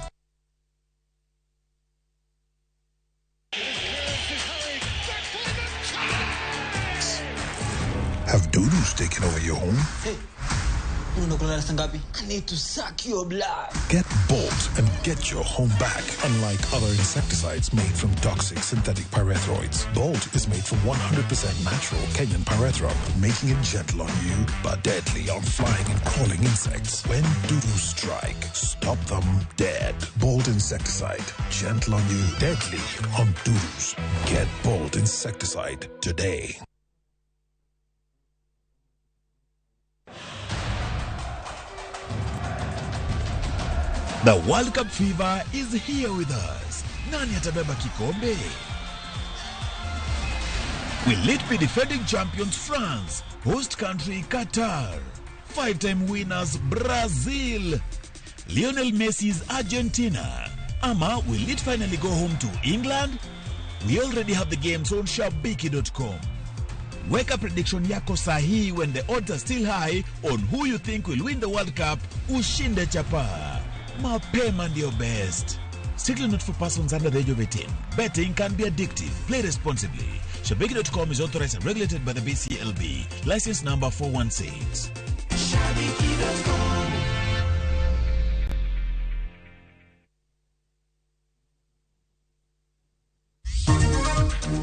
Have dudus taken over your home? Unakula ngapi? I need to suck your blood. Get Bolt and get your home back. Unlike other insecticides made from toxic synthetic pyrethroids, Bolt is made from 100% natural Kenyan pyrethrum, making it gentle on you but deadly on flying and crawling insects. When dudus strike, stop them dead. Bolt insecticide, gentle on you, deadly on dudus. Get Bolt insecticide today. The World Cup fever is here with us. Nani atabeba kikombe? Will it be defending champions France, host country Qatar, five-time winners Brazil, Lionel Messi's Argentina, ama will it finally go home to England? We already have the games on shabiki.com. Weka prediction yako sahihi when the odds are still high on who you think will win the World Cup, ushinde chapa. Mapema ndio best. Strictly not for persons under the age of 18. Betting can be addictive. Play responsibly. Shabiki.com is authorized and regulated by the BCLB. License number 416. Shabiki.com.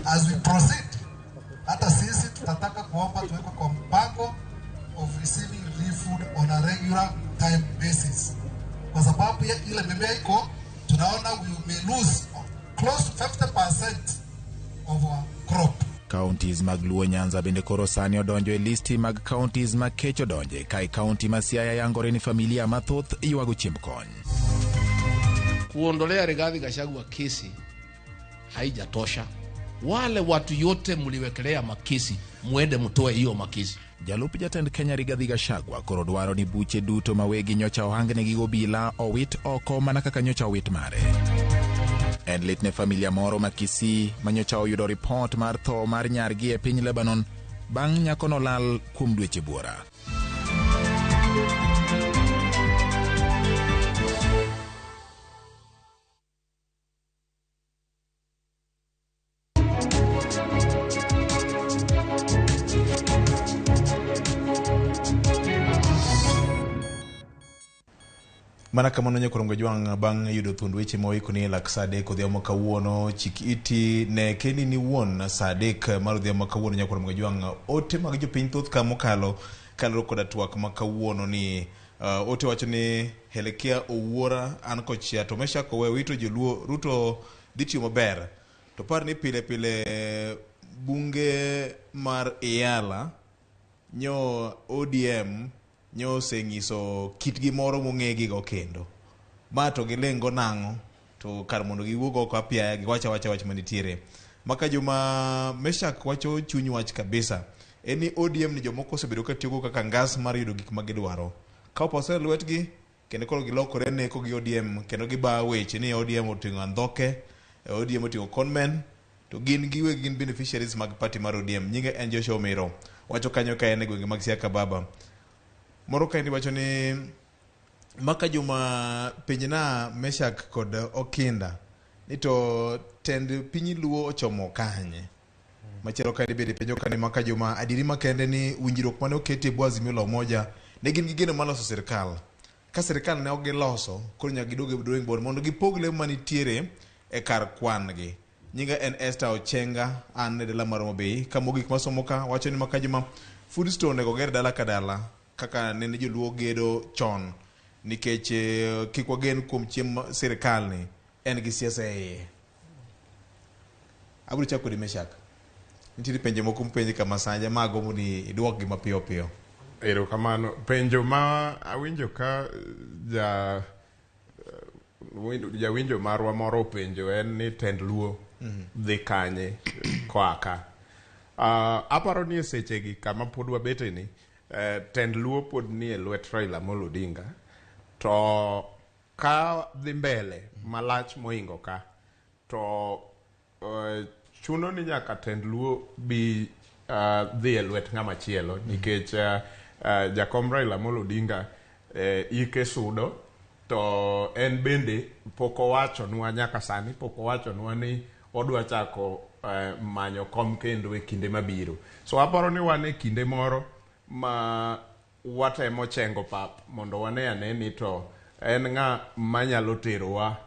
As we proceed, hata sisi tutataka kuomba tuwekwe kwa mpango of receiving relief food on a regular time basis, kwa sababu ya ile mimea iko, tunaona we may lose close to 50% of our crop. Counties mag Luo Nyanza bende koro sani odonjo e listi mag counties ma kech odonje kae county ma Siaya yangore ni familia mathoth ywago chiemb kony. Kuondolea Rigathi Gachagua kesi haijatosha. Wale watu yote mliwekelea makesi, muende mtoe hiyo makesi. Jalup jatend Kenya Rigathi Gachagua koro dwaro ni buche duto ma wegi nyocha ohangnegi gobila owit oko mana kaka nyocha owit mare. En lit ne familia moro ma Kisii ma nyocha oyudo ripot mar tho mar nyargi e piny Lebanon bang' nyakono lal kuom dweche buora. Mana kamano nyakorongo jwang' bang' yudo thuond weche ma oikoni e lak saa 3 odhiambo kawuono. Chik iti ne kendi ni wuon saa 3 mar odhiambo kawuono. Nyakorongo jwang', ote mag jopiny thoth ka mokalo kaluwore koda twak ma kawuono ni ote wacho ni Helekia Owuora an kochia to Meshak owe wito joluo Ruto dhi tiyo maber to par ni pile pile bunge mar Iala nyo ODM nyo oseng'iso kitgi moro mong'egigo kendo ma to gilengo nang'o to kar mondo giwuog oko apiaya giwach awacha wach manitiere maka joma Meshak wacho chuny wach kabisa en ni ODM ni jomoko osebedo ka tiyogo kaka ngas mar yudo gik ma gidwaro ka opasore lwetgi. Kendo koro gilokore neko gi ODM kendo gibaa weche ni ODM oting'o andhoke, ODM oting'o conmen to gin giwegi gin beneficiaries mag party mar ODM. Nyinge en Joshua Omiro. Wacho kanyo ka en e gwenge mag Siaka Baba. Moro kaendi wacho ni maka juma penjna Meshak kod Okinda ni to tend piny Luo ochomo kanye? Machielo kaendi bende penjo kani maka juma adieri makende ni winjruok mane oketi e bwo Azimio la Umoja ne gin gi geno mar loso sirkal. Ka sirkal ne ok giloso, koro nyaka gidog e drawing board mondo gipog le manitiere e kar kwan gi. Nyinga en Esther Ochenga, an e dala mar Homa Bay. Ka mogik masomo ka wacho ni maka juma food store onego oger dala ka dala kaka nene joluo gedo chon nikech kik wagen kuom chiemb sirkal ni en gi siasa e iye. Abiro chako kodi Meshak. Nitiere penjo moko mopenji kama sanja ma agombo ni idwokgi mapiyo piyo. Erokamano. Penjo ma awinjo ka ja jawinjo marwa moro openjo en ni tend Luo dhi kanye koa ka. Aparo ni e sechegi kama pod wabete ni, tend Luo pod ni e lwet Raila Amolo Odinga to ka dhi mbele malach moingo ka to chuno ni nyaka tend Luo bi dhi e lwet ng'ama chielo nikech jakom Raila Amolo Odinga ike sudo to en bende pok owachonwa nyaka sani pok owachonwa ni odwa chako manyo kom kendo e kinde mabiro. So aparo ni wan e kinde moro ma watemo chengo pap mondo wane ane ni to en ng'a manyalo terowa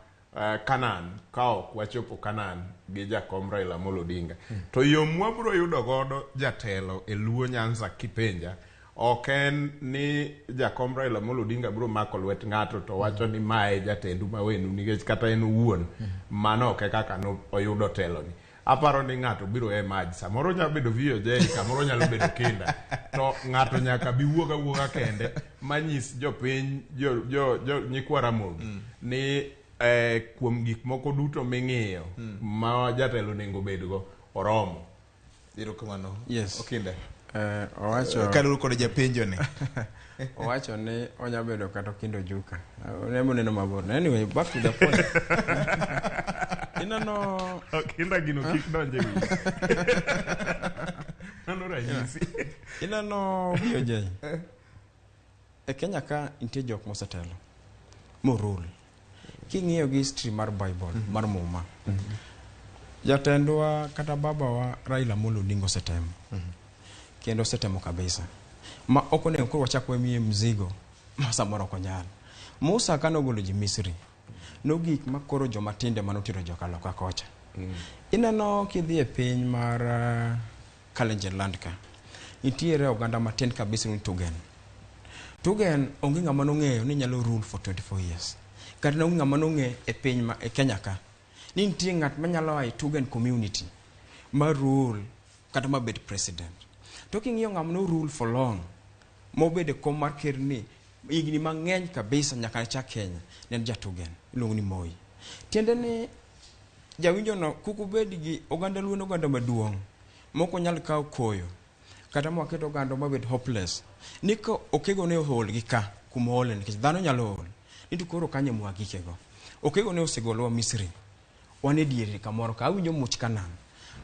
Canaan ka ok wachopo Canaan gi jakom Raila Amolo Odinga. To yo mwabro yudo godo jatelo e Luo Nyanza kipenja ok en ni jakom Raila Amolo Odinga biro mako lwet ng'ato to wacho ni mae jatendu mawenu nikech kata en owuon mano ok e kaka oyudo teloni. Aparo ni ng'ato biro emerge samoro nyalo bedo VOJ samoro nyalo bedo Kinda to ng'ato nyaka bi wuog awuoga kende manyis jopiny jo nyikwa Ramogi ni kuom gik moko duto ming'iyo ma jatelo onego bedgo oromo. Erokamano. Yes. Okinda. Owacho Kaluwore kod japenjo ni. Owacho ni onya bedo kata Okindo Ojuka. Onemo neno mabor. Anyway, back to the point. Ineno Okinda gino kik donje wiyi. Mano ranyisi. Ineno VOJ. E Kenya ka nitie jok mosetelo morule. King'iyo gi history mar Bible, mar Muma. Jatendwa kata babawa Raila Amolo Odinga osetemo. Kendo osetemo kabisa. Ma ok onego koro wachak wamiye mzigo ma samoro ok onyal. Musa kane ogolo ji Misri, nogik ma koro joma tindo ema notero joka loka kocha. Ineno kidhi e piny mar Kalenjin land ka, nitiere oganda matin kabisa ni Tugen. Tugen onge ng'ama nong'eyo ni nyalo rule for 24 years. Kata onge ng'ama nong'e e piny ma e Kenya ka ni nitie ng'at manyalo a e Tugen community ma rule kata ma bed president. To king'iyo ng'ama no rule for long mobedo e kom mar ker ni higni mang'eny kabisa nyaka ne chak Kenya ne en ja Tugen iluongo ni Moi. Tiende ni jawinjo no kik ubed gi oganda Luo en oganda maduong' mok onyal kawo koyo kata mwaket oganda mabed hopeless ni ka okego ne ool gi ka kuma oole nikech dhano nyalo ol ni to koro kanye mwagikego. Okego ne osegolowa Misri wan e diere kamoro ka awinjo much Canaan.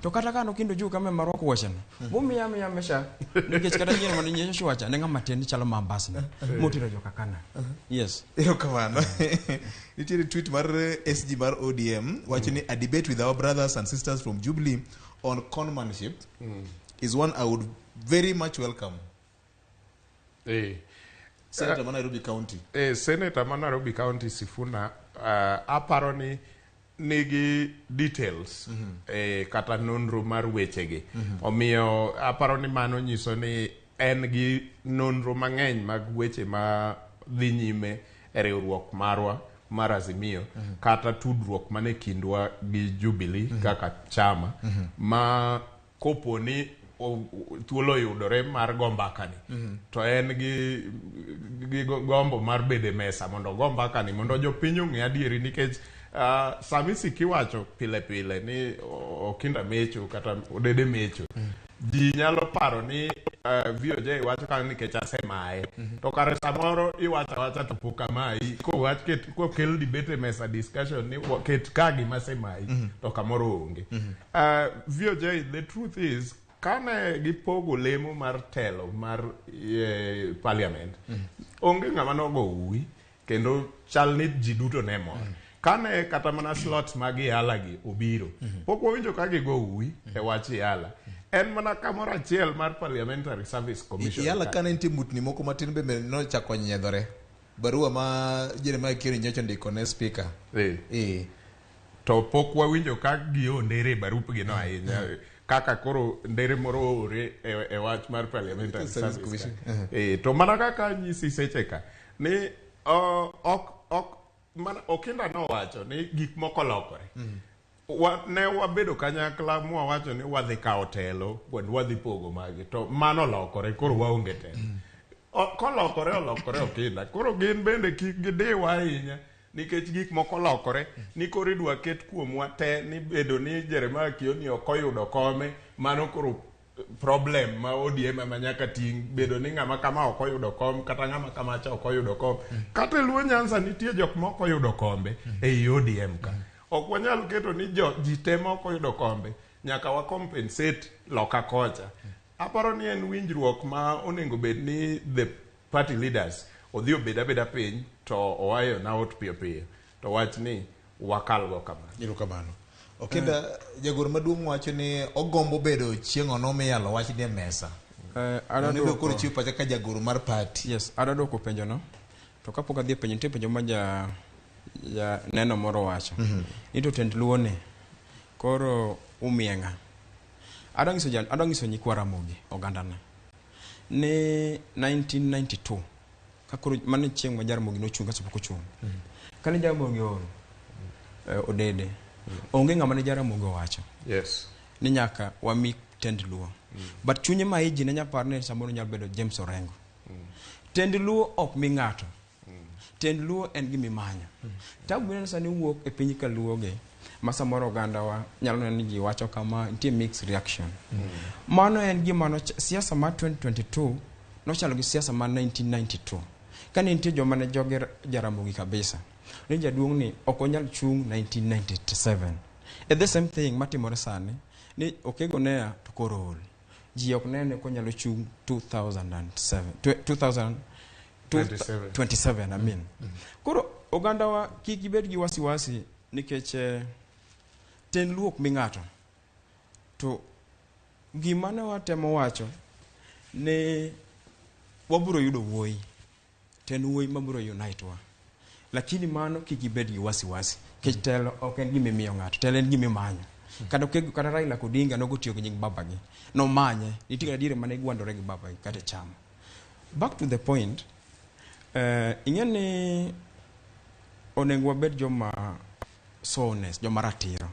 To kata ka nokindo juu kama marwako wuocheno bomiya miya mesha nikech kata nyiero mane Joshua cha ne ng'ama tin chalo mambasni motero joka Canaan. Yes. Erokamano. Nitiere tweet mar SG mar ODM wacho ni a debate with our brothers and sisters from Jubilee on conmanship is one I would very much welcome. Senator ma Nairobi County. Senator ma Nairobi County Sifuna aparo ni nigi details kata nonro mar wechegi. Omiyo aparo ni mano nyiso ni en gi nonro mang'eny mag weche ma dhi nyime e riwruok marwa mar Azimio kata tudruok mane kindwa gi Jubilee kaka chama ma kopo ni thuolo oyudore mar go mbakani to en gi gombo mar bedo e mesa mondo ogo mbakani mondo jopiny ong'e adieri nikech sami kiwacho pile pile ni Okinda mecho kata Odede mecho ji nyalo paro ni VOJ wacho kanyo nikech asemaye. To kare samoro iwacho awacha to pok amayi. Kowach ket kokel debate e mesa discussion ni ket ka gima asemayi to kamoro onge. VOJ, the truth is kane gipogo lemo mar telo mar parliament, onge ng'ama nogo uwi kendo chal ni ji duto ne mor. Kane kata mana slots mag Yala gi obiro, pok wawinjo ka gigo uwi e wach Yala. En mana kamoro achiel mar Parliamentary Service Commission. Yala kane nitie mutni moko matin bende nochako nyiedhore. Barua ma Jeremiah Kioni nyocha ondiko ne speaker. To pok wawinjo ka gio ndere e barupgi no ahinya. Kaka koro ndere moro oore e wach mar Parliamentary Service Service Commission. Ka. To mana kaka nyisi seche ka ni ok mana Okinda nowacho ni gik moko lokore. Ne wabedo kanyakla mwawacho ni wadhi kawo telo kendo wadhi pogo magi to mano lokore koro waonge telo. Kolokore olokore Okinda. Koro gin bende kik gidiwa ahinya nikech gik moko lokore ni koro idwa ket kuomwa te ni bedo ni Jeremiah Kioni ok oyudo kome mano koro problem ma ODM ema nyaka ting' bedo ni ng'ama kama ok oyudo kom kata ng'ama kamacha ok oyudo kom. Kata e Luo Nyanza nitie jok ma ok oyudo kombe ei ODM ka. Ok wanyal keto ni ji te ma ok oyudo kombe nyaka wa compensate loka kocha. Aparo ni en winjruok ma onego bed ni the party leaders odhi obed abeda piny to owayo na ot piyo piyo to wach ni wakalgo kamano. Erokamano. Okinda, jagoro maduong' wacho ni ogombo bedo chieng' ono miyalo wach ni e mesa. Onego koro chiw pacha ka jagoro mar party. Yes, adwa duoko penjo no. To kapok adhi e penjo, nitie penjo ma ja neno moro wacho. Ni to tend Luo ni koro umiye ng'a? Adwa nyiso nyikwa Ramogi ogandana ni 1992 ka koro mano chieng' ma Jaramogi nochung' kasto pok ochung'. Kane Jaramogi ool Odede, onge ng'ama ne Jaramogi owacho. Yes. Ni nyaka wami tend Luo. But chunye ma iji ne nyapar ni samoro nyalo bedo James Orengo. Tend Luo ok mi ng'ato. Tend Luo en gima imanyo. Tabu mineno sani wuok e piny kaluoge ma samoro ogandawa nyalo neno ni ji wacho kama, nitie mixed reaction. Mano en gima siasa mar 2022 nochalo gi siasa mar 1992. Kane nitie joma ne joge Jaramogi kabisa. Ni jaduong' ni ok onyal chung' 1997. E the same thing matimore sani ni Okego Nea to koro ol. Ji ok nene konyalo chung' 2007 2027 I mean. Koro ogandawa kik gibed gi wasiwasi nikech tend Luo ok mi ng'ato. To gima ne watemo wacho ni wabiro yudo wuoyi. Tend wuoyi mabiro unite wa. Lakini mano kik gibed gi wasiwasi. Nikech telo ok en gima imiyo ng'ato, telo en gima imanyo. Kata Okego, kata Raila Odinga nogotiyo gi nying babagi. Nomanye, nitie kata diere mane gwandore gi babagi kata e chama. Back to the point, ing'e ni onego wabed joma so honest, joma ratiro.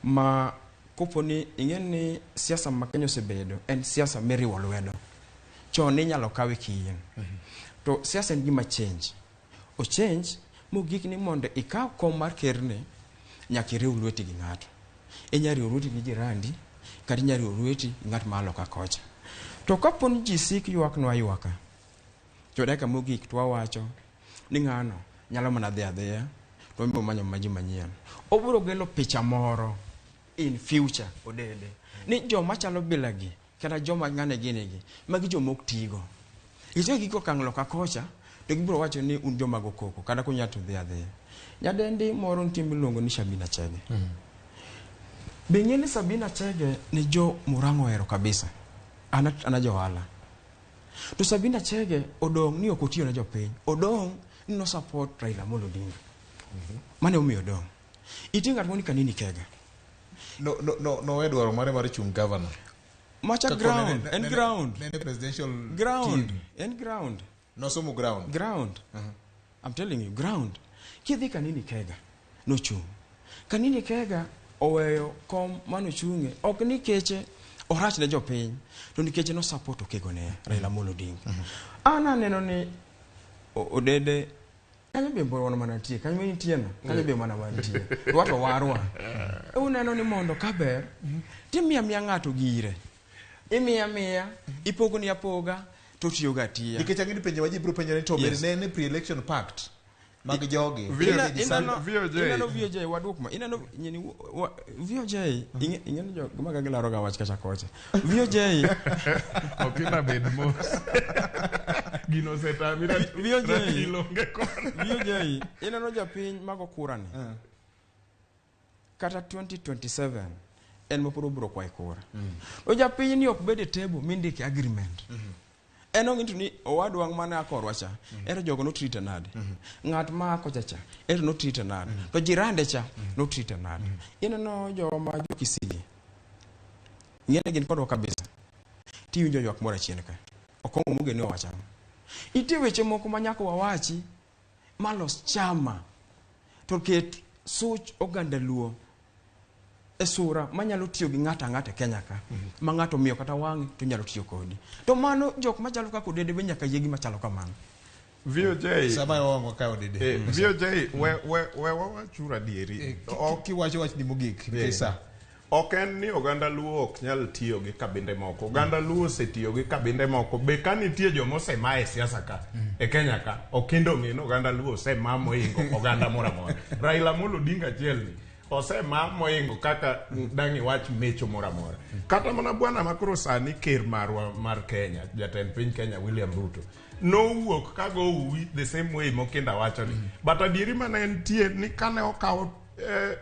Ma kopo ni ing'e ni siasa ma Kenya osebedo en siasa miriwo lwedo. Chon inyalo kawe kiyien. To siasa en gima change. O change mogik ni mondo ikaw kom mar kerni nyaka iriw lweti gi ng'ato. Inyalo riwo lweti gi jirandi kata inyalo riwo lweti gi ng'at ma loka kocha. To kapo ni ji sik ywaknwa aywaka, to dakika mogik to wawacho ni ng'ano nyalo mana dhi adhiya to wabiro manyo maji manyien. Obiro gelo picha moro in future Odede ni joma chalo bilagi kata joma ng'ane gini gi magi joma ok tigo. Nikech ka giko okang' loka kocha to gibiro wacho ni un joma go koko kata kunya to dhi adhiya. Nyadendi moro nitie miluongo ni Sabina Chege. Be ing'e ni Sabina Chege ni jo Murang'a ohero kabisa. An a johala. To Sabina Chege odong' ni ok otiyo ne jopiny. Odong' ni no support Raila Amolo Odinga. Mane omiyo odong'. Nitie ng'at moro ni Kanini Kega. No, dwaro mare mar chung' governor. Macha Kako ground, en ground. Nene presidential Ground, team. en ground. Nosomo ground. Ground. I'm telling you, ground. Kidhi Kanini Kega, nochung'. Kanini Kega oweyo kom manochung'e, ok nikech orach ne jopiny, to nikech no support Okego ne Raila Amolo Odinga. An aneno ni Odede kanyo be wan mana nitie, kanyo be nitie no, kanyo be mana wantie. Dwa to warwa. Uneno ni mondo kaber, timiya miya ng'ato gire. Imiya miya, ipogoni apoga, to tiyogo atiya. Nikech ang'e ni penjo ma ji biro penjo ni to bende Yes. ne en pre-election pact mag jogi. Ineno VOJ waduok ma ineno nyini VOJ ing'e ni jo gima gilaro ga wach kacha kocha. VOJ Okina bed mos. Gino osetami VOJ ratil onge kode. VOJ ineno japiny mago kura ni. Kata 2027 en ma pod obiro kwayo kura. To japiny ni ok bed e table mindike agreement. En ong'e to ni owadwa mane akorwa cha, ero jogo notrite nade? Ng'at ma kocha cha, ero notrite nade? To jirande cha, notrite nade? Ineno joma jo Kisii, ng'ene gin kodwa kabisa. Tiwinjo ywak moro achien ka. Okong'o mogeni owacho ang'o? Nitie weche moko ma nyaka wawachi malos chama to ket such oganda Luo e sura manyalo tiyo gi ng'ato ang'ata e Kenya ka ma ng'ato omiyo kata wang'e to nyalo tiyo kodi. To mano jok machalo kaka Odede be nyaka yie gi machalo kamano. VOJ Sama iwang'o ka Odede. VOJ we wawachuru adieri. Kiwacho wachni mogik nikech sa. Ok en ni oganda Luo ok nyal tiyo gi kabinde moko. Oganda Luo osetiyo gi kabinde moko. Be ka nitie joma osema e siasa ka, e Kenya ka, Okindo ong'e ni oganda Luo osema moingo oganda moro amora. Raila Amolo Odinga achiel ni osema moingo kaka dang' iwach mecho moro amora. Kata mana bwana ma koro sani ker marwa mar Kenya, jatend piny Kenya William Ruto, nowuok ka go uwi the same way Mokinda wacho ni. But adieri mane entie ni kane okawo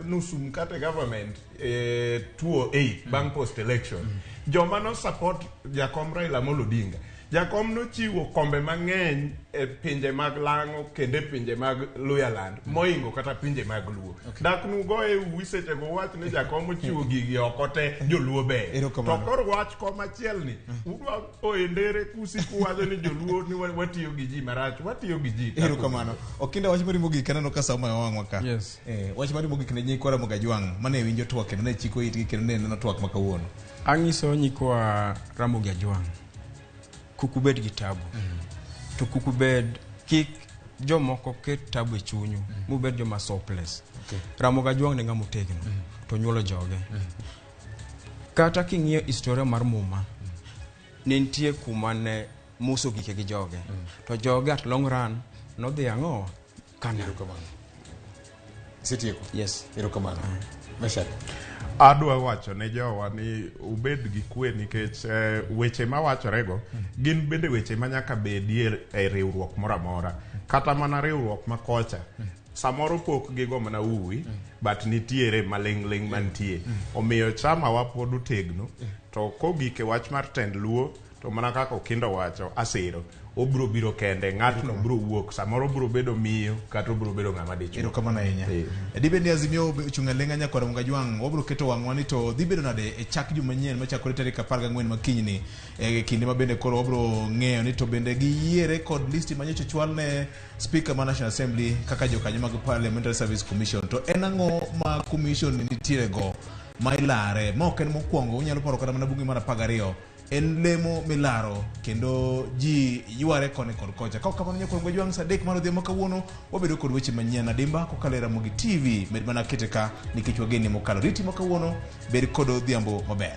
nusu mkate government 2008 bang' post election, joma no support jakom Raila Amolo Odinga, jakom nochiwo kombe mang'eny e pinje mag Lang'o kendo e pinje mag Luyaland moingo kata pinje mag Luo. Dak nugoye uwi sechego uwach ni jakom ochiwo gigi oko te joluo ber. To koro wach komachiel ni udwa oye ndere kusiku wacho ni joluo ni watiyo gi ji marach, watiyo gi ji. Erokamano. Okinda wach mari mogik aneno ka sa omayo wang'wa ka. Yes. Wach mari mogik ne nyikwa Ramogi Ajwang' mane winjo twak kendo ne chiko itgi kendo ne neno twak ma kawuono. Ang'iso nyikwa Ramogi Ajwang' kik ubed gi tabu. To kik ubed kik jomoko ket tabu e chunyu mubed joma surplus. Ramogi Ajwang' ne ng'ama otegno to nyuolo joge. Kata king'iyo historia mar Muma, ne nitie kuma ne Musa ogike gi joge. To joge at long run nodhi ang'o? Canaan. Isetieko? Yes. Erokamano. Meshak. Adwa wacho ne jowa ni ubed gi kwe nikech weche mawachorego gin bende weche ma nyaka bedie e riwruok moro amora. Kata mana riwruok ma kocha samoro pok gigo mana uwi but nitiere maling'ling' mantie. Omiyo chama wa pod otegno to kogik e wach mar tend Luo to mana kaka Okindo wacho asiro obiro biro kende ng'atno biro wuok samoro obiro bedo miyo kata obiro bedo ng'ama dichuo. Erokamano ahinya. Dibed ni Azimio ochung' aling'a nyakwa Ramogi Ajwang' wabiro keto wang'wa ni to dhi bedo nade e chak juma manyien machakore tarik 14 makinyni e kinde ma bende koro wabiro ng'eyo ni to bende giyiere kod listi manyocha ochwal ne Speaker ma National Assembly kaka jokanyo mag Parliamentary Service Commission. To en ang'o ma commission nitiere go ma ilare ma ok en mokwongo unyalo paro kata mana bunge mar 12 en lemo milaro kendo ji yware koni kod kocha. Ka ok kamano nyakwa Ramogi Ajwang' sa 3 mar odhiambo kawuono wabedo kod weche manyien adimba kokalo e Ramogi TV med mana kete ka nikech wageni mokalo. Riti ma kawuono bed kod odhiambo maber.